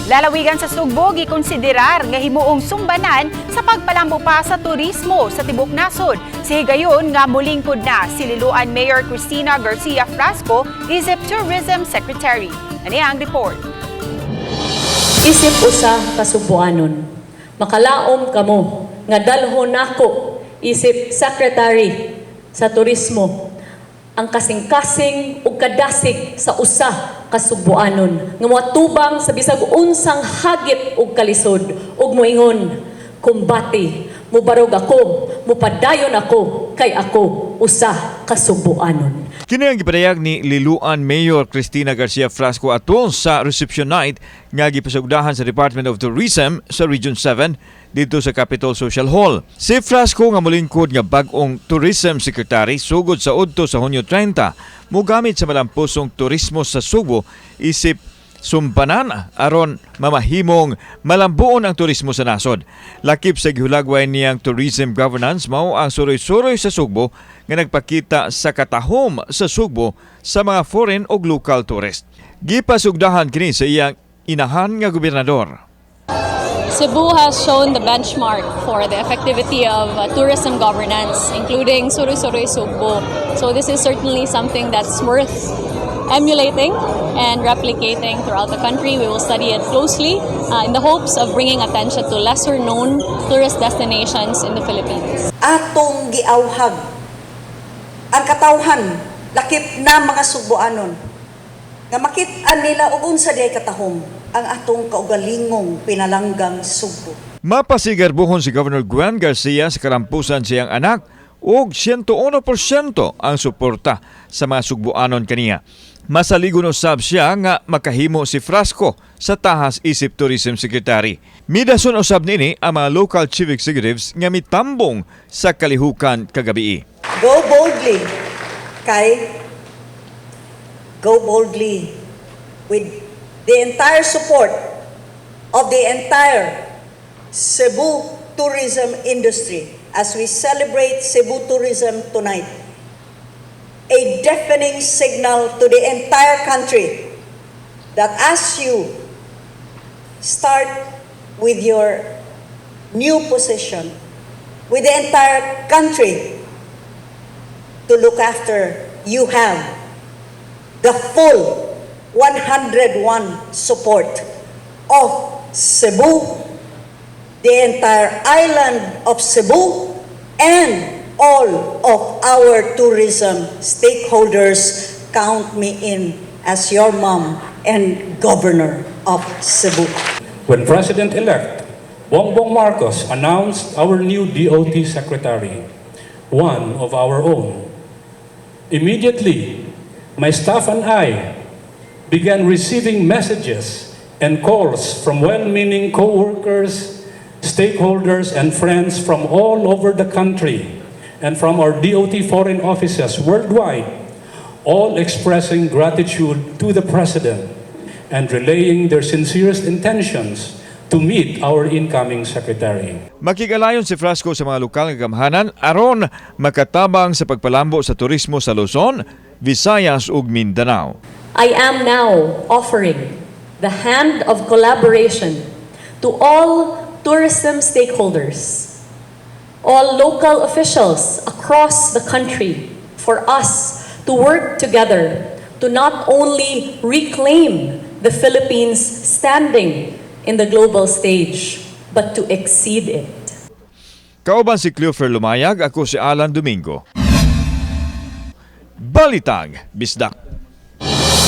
Lalawigan sa Sugbo gikonsiderar nga himuong sumbanan sa pagpalambo pa sa turismo sa tibok nasod. Sa higayon nga mulingkod na si Liloan Mayor Cristina Garcia Frasco isip Tourism Secretary. Ani ang report. Isip usa ka Sugboanon, makalaom kamo nga dalhon nako isip Secretary sa Turismo ang kasing-kasing ug kadasig sa usa ka Sugboanon nga moatubang sa bisag unsang hagit ug kalisod ug moingon, "Kumbati, mubarog ako, mupadayon ako, kay ako usa ka Sugboanon." Kini ang gipadayag ni Liloan Mayor Cristina Garcia Frasco atol sa reception night nga gipasugdahan sa Department of Tourism sa Region 7 didto sa Capitol Social Hall. Si Frasco nga molingkod nga bag-ong Tourism Secretary sugod sa udto sa Hunyo 30 mogamit sa malampusong turismo sa Sugbo isip sumbanan aron mamahimong malambuon ang turismo sa nasod. Lakip sa gihulagway niyang tourism governance mao ang suroy-suroy sa Sugbo nga nagpakita sa katahom sa Sugbo sa mga foreign ug local tourist. Gipasugdahan kini sa iyang inahan nga gobernador. Cebu has shown the benchmark for the effectivity of tourism governance, including Suroy-Suroy Sugbo. So this is certainly something that's worth emulating and replicating throughout the country. We will study it closely in the hopes of bringing attention to lesser known tourist destinations in the Philippines. Atong giawhag ang katawhan, lakip na mga Sugboanon, nga makit-an nila og unsa diay katahom ang atong kaugalingong pinalanggang Sugbo. Mapasigarbuhon si Governor Gwen Garcia sa kalampusan siyang anak ug 101% ang suporta sa mga Sugboanon kaniya. Masaligon usab siya nga makahimo si Frasco sa tahas isip Tourism Secretary. Midason usab nini ang mga local chief executives nga mitambong sa kalihukan kagabii. Go boldly, kay go boldly with the entire support of the entire Cebu tourism industry as we celebrate Cebu tourism tonight. A deafening signal to the entire country that as you start with your new position, with the entire country to look after, you have the full 101 support of Cebu, the entire island of Cebu, and all of our tourism stakeholders. Count me in as your mom and governor of Cebu. When President-elect Bongbong Marcos announced our new DOT secretary, one of our own, immediately my staff and I began receiving messages and calls from well-meaning co-workers, stakeholders, and friends from all over the country and from our DOT foreign offices worldwide, all expressing gratitude to the President and relaying their sincerest intentions to meet our incoming secretary. Makig-alayon si Frasco sa mga lokal nga gamhanan aron makatabang sa pagpalambo sa turismo sa Luzon, Visayas ug Mindanao. I am now offering the hand of collaboration to all tourism stakeholders, all local officials across the country, for us to work together to not only reclaim the Philippines' standing in the global stage, but to exceed it. Kauban si Cleofer Lumayag, ako si Alan Domingo. Balitang Bisdak.